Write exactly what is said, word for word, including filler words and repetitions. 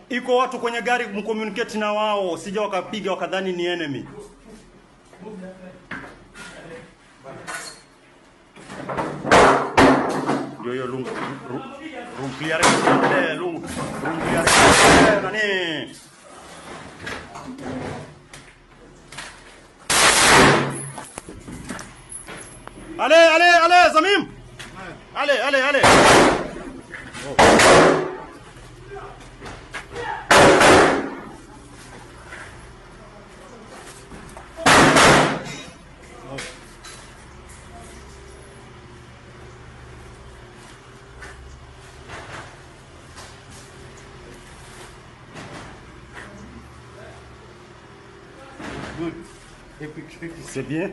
Iko watu kwenye gari mkomunicate na wao, sija wakapiga wakadhani ni enemy. Yo, yo, lung, lung, lung clear, eh, lung, lung clear, eh, nani? Allez, allez, allez, zanmi m. Allez, allez, allez. Good. Epic, epic. C'est bien.